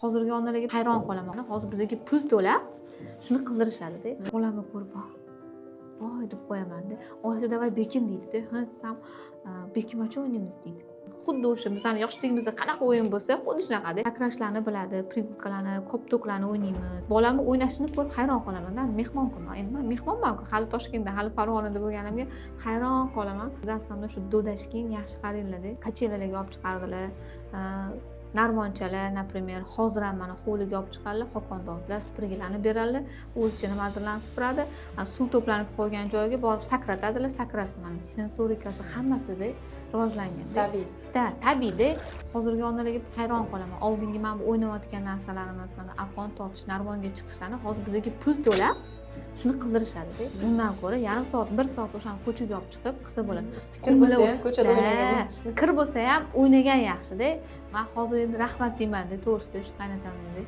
Hozirgi onalarga hayron qolaman. Hozir bizga pul to'lab shuni qildirishadida. Bolamni ko'rib, "Voy, voy", deb qo'yamanda. Oyisi: "Давай bekin", deydida. "Ha", desam, "Bekinmachi o'ynaymiz", deydi. Xuddi o'sha bizani yoshligimizda qanaqa o'yin bo'lsa, xuddi shunaqada. Sakrashlarni biladi, прыгалка larni, koptoklarni o'ynaymiz. Bolamni o'ynashini ko'rib hayron qolamanda. Mehmonku man, endi man mehmonmanku, hali Toshkentda, hali Farg'onada bo'lganimga hayron qolaman. Aslida shu dodashking yaxshi qaranglarda, качели larga olib chiqardilar, narvonchalar, например, hozir ham mana hovliga olib chiqadilar, xokondozlar, supurgilarni beradilar, o'zicha nimadirlarni supuradi, suv to'planib qolgan joyga borib sakratadilar, sakrasin. Mana sensorikasi hammasida rivojlangan. Tabiiy. Да, tabiiyda. Hozirgi onalarga hayron qolaman. Oldingi mana bu o'ynayotgan narsalarimiz, mana arqon tortish, narvonga chiqishlarni hozir bizga pul to'lab shuni qildirishadida. Undan ko'ra yarim soat, bir soat o'shani ko'chaga olib chiqib qilsa bo'ladi. Usti kir bo'lsa ham ko'chada o'ynagan. Kir bo'lsa ham o'ynagan yaxshida. Man hozir endi rahmat deymanda, to'g'risida, shu qaynotamga.